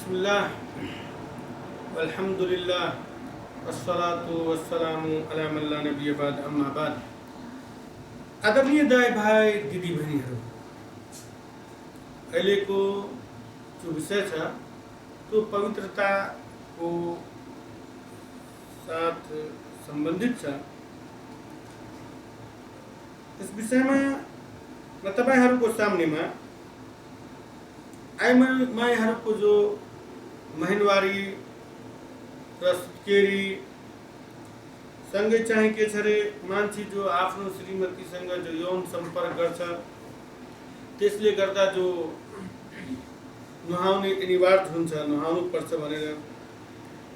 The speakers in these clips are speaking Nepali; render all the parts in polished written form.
बिस्मिल्लाह अल्हम्दुलिल्लाह अस्सलातु वस्सलामु अला मन ला नबिय बाद अम्मा बाद। आदरणीय दाइ भाइ दिदी बहिनीहरू, अहिलेको जो विषय छ त्यो पवित्रताको साथ सम्बन्धित छ। यस विषयमा म तपाईहरूको सामनेमा आइमाईहरूको जो महिनवारी र सुत्केरी सँगै चाहिँ के छ रे, मान्छे जो आफ्नो श्रीमतीसँग जो यौन सम्पर्क गर्छ त्यसले गर्दा जो नुहाउने अनिवार्य हुन्छ, नुहाउनु पर्छ भनेर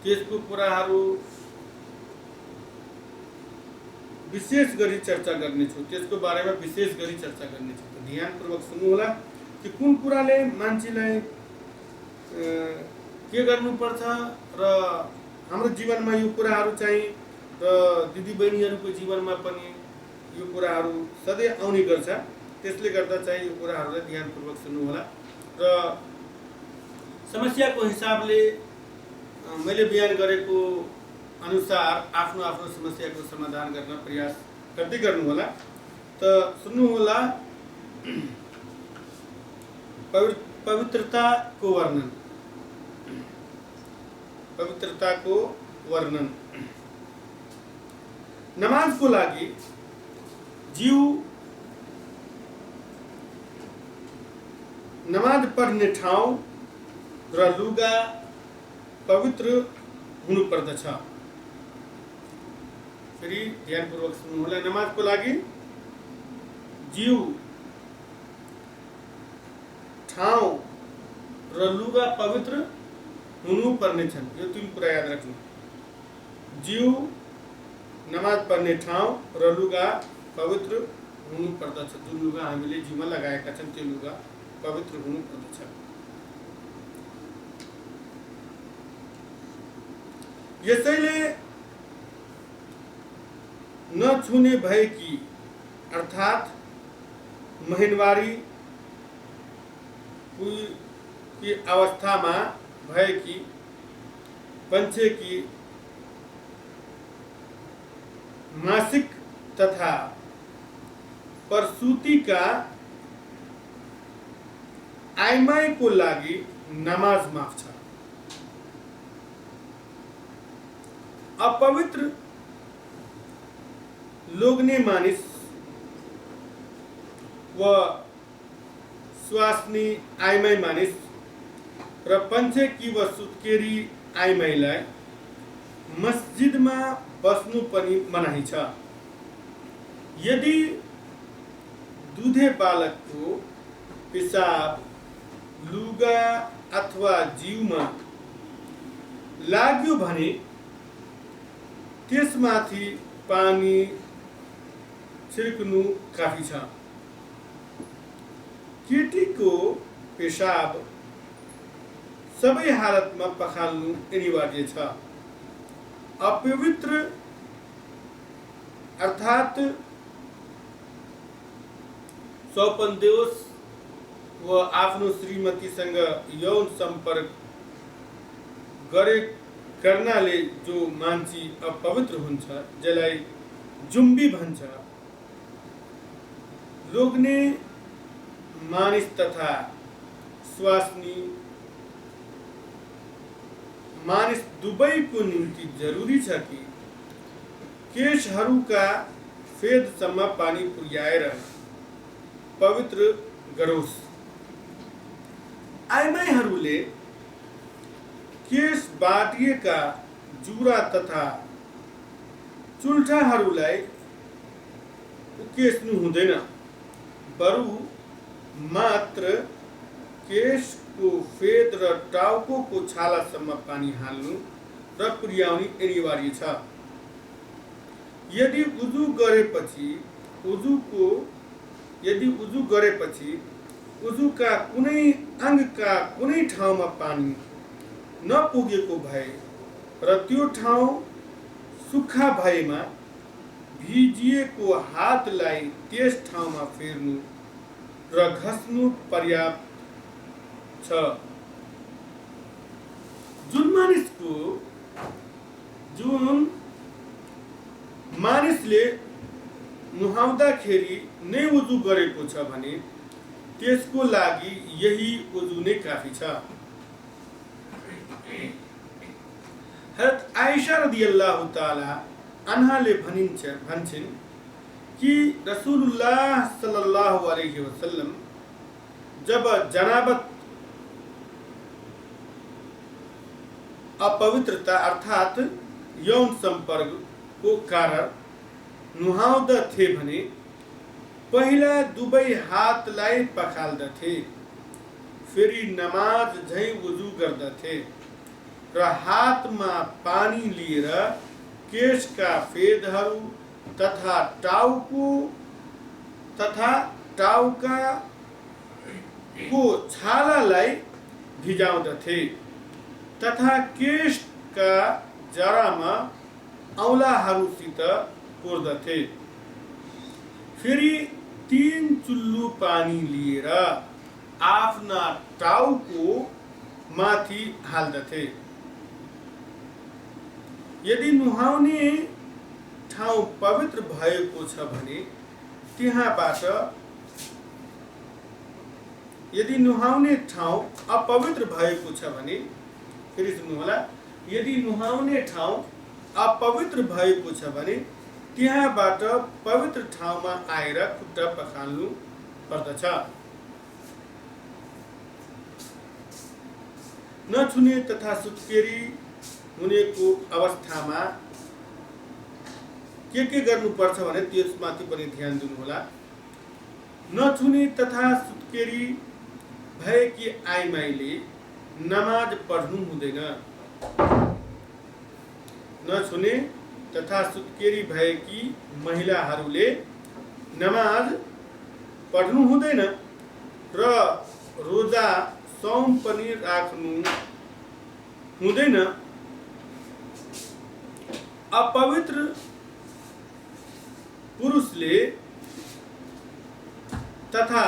त्यसको कुराहरू विशेष गरी चर्चा गर्नेछु। त्यसको बारेमा विशेष गरी चर्चा गर्नेछु। त ध्यानपूर्वक सुन्नु होला कि कुन कुराले मान्छेलाई के गर्नुपर्छ र हाम्रो जीवनमा यो कुराहरू चाहिँ र दिदी बहिनीहरूको जीवनमा पनि यो कुराहरू सधैँ आउने गर्छ। त्यसले गर्दा चाहिँ यो कुराहरूलाई ध्यानपूर्वक सुन्नु होला र समस्याको हिसाबले मैले बयान गरेको अनुसार आफ्नो आफ्नो समस्याको समाधान गर्न प्रयास गर्दै गर्नु होला। त सुन्नु होला पवित्रताको वर्णन। पवित्रताको वर्णन नमाजको लागि जीव नमाज पढ्ने ठाउँ र लुगा पवित्र हुनु पर्दछ। फेरि ध्यानपूर्वक सुन्नु होला। नमाजको लागि जीव ठाउँ र लुगा पवित्र हुनु पर्ने छन्। यो तीन कुरा याद राख्नु। जीव, नमाज पढ्ने ठाउँ र लुगा पवित्र हुनु पर्दछ। जुन लुगा हामीले जिउमा लगाएका छन् त्यो लुगा पवित्र हुनु पर्दछ। यसैले नछुने भएकी अर्थात् महिनवारी की अवस्थामा भएकी, पंचेकी, मासिक तथा प्रसूतिका आइमाईको लागि नमाज माफ छ। अपवित्र लोग्ने मानिस व स्वास्नी आइमाई मानिस र पञ्चेकी व सुत्केरी आइमाईलाई मस्जिदमा बस्नु पनि मनाही छ। यदि दुधे बालकको पिसाब लुगा अथवा जिउमा लाग्यो भने त्यसमाथि पानी छिर्कनु काफी छ। केटीको पेशाब सबै हालतमा पखाल्नु अनिवार्य छ। अपवित्र अर्थात् स्वपनदेश व आफ्नो श्रीमतीसँग यौन सम्पर्क गर्नाले जो मान्छे अपवित्र हुन्छ, जसलाई जुम्बी भन्छ, लोग्ने मानिस तथा स्वास्नी मानिस दुवैको निम्ति जरुरी छ कि केशहरूका फेदसम्म पानी पुर्याएर पवित्र गरोस्। आइमाईहरूले केश बाटिएका जुरा तथा चुल्ठाहरूलाई उकेस्नु हुँदैन, बरु मात्र केशको फेद र टाउकोको छालासम्म पानी हाल्नु र पुर्याउनु अनिवार्य छ। यदि उजु गरेपछि उजुका कुनै अङ्गका कुनै ठाउँमा पानी नपुगेको भए र त्यो ठाउँ सुक्खा भएमा भिजिएको हातलाई त्यस ठाउँमा फेर्नु र घस्नु पर्याप्त छ। जुन मानिसले नुहाउँदाखेरि नै वुजु गरेको छ भने त्यसको लागि यही वुजु नै काफी छ। हजरत आइशा रदियल्लाहु ताला अन्हाले भन्छन् कि रसूलुल्लाह सल्लल्लाहु अलैहि वसल्लम जब जनाबत अपवित्रता अर्थात यौन संपर्क को कारण नुहाउँदथे भने पहिला दुवै हातलाई पखाल्दथे, फेरि नमाज झैं वुजु गर्दथे र हातमा पानी लिएर केशका फेदहरू तथा टाउका को छालालाई भिजाउँदथे तथा केशका जरामा औँलाहरूसित कोर्दथे। फेरि 3 चुल्लु पानी लिएर आफ्ना टाउको माथि हाल्दथे। यदि नुहाउने ठाउँ पवित्र भएको छ भने त्यहाँबाट, यदि नुहाउने ठाउँ अपवित्र भएको छ भने, फेरि सुन्नुहोला, यदि नुहाउने ठाउँ अपवित्र भएको छ भने त्यहाँबाट पवित्र ठाउँमा आएर खुट्टा पखाल्नु पर्दछ। नछुने तथा सुत्केरी हुनेको अवस्थामा के गर्नुपर्छ भने त्यसमाथि पनि ध्यान दिनुहोला। नछुने तथा सुत्केरी भएकी आइमाईले नमाज पढ्नु हुँदैन। नछुने तथा सुत्केरी भएकी महिलाहरूले नमाज पढ्नु हुँदैन र रोजा सौम पनि राख्नु हुँदैन। अपवित्र पुरुषले तथा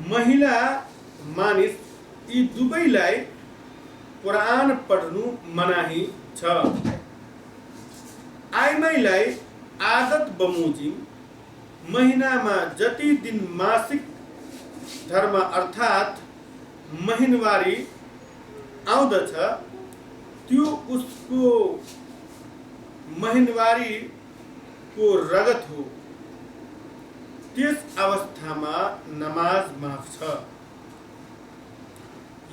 महिला मानिस यी दुवैलाई कुरान पढ्नु मनाही छ। आइमाईलाई आदत बमोजिम महिनामा जति दिन मासिक धर्म अर्थात महिनवारी आउँदछ त्यो उसको महिनवारी को रगत हो। त्यस अवस्थामा नमाज माफ छ।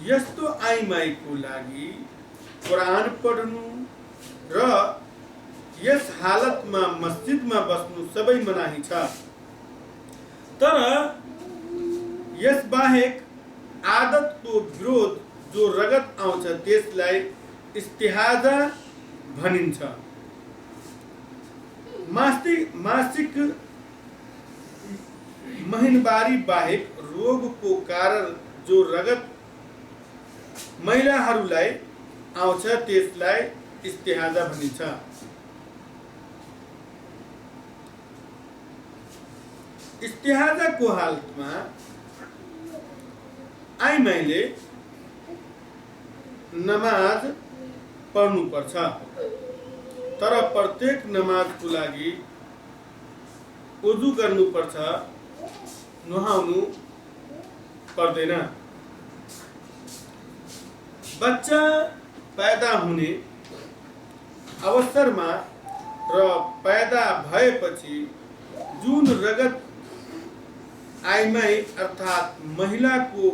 यस्तो आइमाईको लागि कुरान पढ्नु र यस हालतमा मस्जिदमा बस्नु सबै मनाही छ। तर यस बाहेक आदतको विरोध जो रगत आउँछ त्यसलाई इस्तिहाजा भनिन्छ। मासिक महिनवारी बाहेक रोगको कारण जो रगत महिलाहरूलाई आउँछ त्यसलाई इस्तिहाजा भनिन्छ। इस्तिहाजाको हालतमा आइमाईले नमाज पढ्नुपर्छ, तर प्रत्येक नमाजको लागि वुजु गर्नुपर्छ, नुहाउनु पर्दैन। बच्चा पैदा हुने अवसरमा र पैदा भएपछि जुन रगत आइमाई अर्थात महिलाको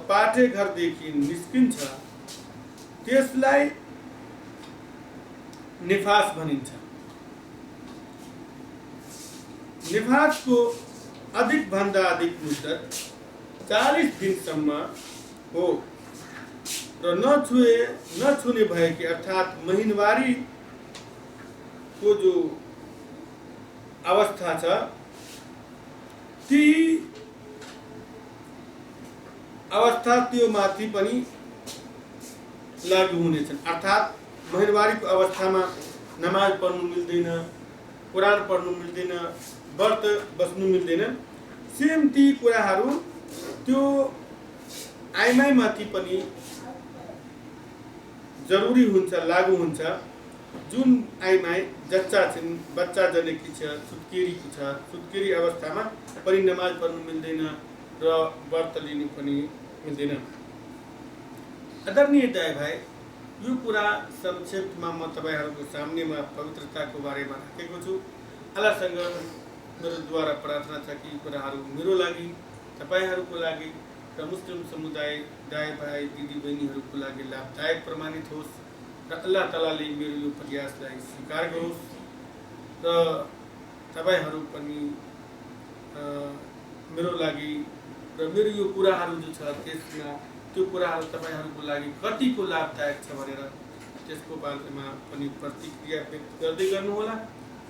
पाठेघरदेखि निस्किन्छ त्यसलाई निफास भनिन्छ। निफासको अधिक भन्दा अधिक मुद्दत 40 दिनसम्म हो र नछुने भएकी अर्थात महिनवारी को जो अवस्था छ ती अवस्था त्यो माथि पनि लागू हुनेछन्। अर्थात महिनवारीको अवस्थामा नमाज पढ्नु मिल्दैन, कुरान पढ्नु मिल्दैन, व्रत बस्नु मिल्दैन। सेम ती कुराहरू त्यो आइमाई माथि पनि जरुरी हुन्छ, लागू हुन्छ। जुन आइमाई जच्चा छिन्, बच्चा जनेकी छ, सुत्केरीकी छ, सुत्केरी अवस्थामा पनि नमाज पढ्नु मिल्दैन र व्रत लिनु पनि मिल्दैन। आदरणीय दाइ भाइ, यो कुरा संक्षेपमा म तपाईहरुको सामनेमा पवित्रताको बारेमा राखेको छु। अल्लाहसँग मेरो द्वारा प्रार्थना छ कि कुराहरू मेरो लागि, तपाईहरुको लागि र मुस्लिम समुदाय दाइ भाइ दिदी बहिनीहरूको लागि लाभदायक प्रमाणित होस् र अल्लाह तालाले मेरो यो प्रयासलाई स्वीकार गरोस् र तपाईहरु पनि मेरो लागि र मेरो यो कुराहरू जो छ त्यसमा त्यो कुराहरू तपाईहरुको लागि कतिको लाभदायक छ भनेर त्यसको बारेमा पनि प्रतिक्रिया व्यक्त गर्दै गर्नुहोला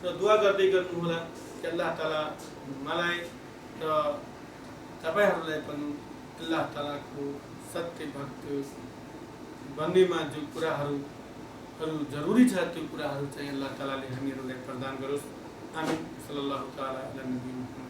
र दुआ गर्दै गर्नुहोला कि अल्लाह ताला मलाई र तपाईहरुलाई पनि अल्लाह तालाको सत्य भक्त बन्नेमा जो कुराहरू जरुरी छ त्यो कुराहरू चाहिँ अल्लाह तालाले हामीहरूलाई प्रदान गरोस्। आमीन। सल्लल्लाहु तआला अला नबी मुहम्मद।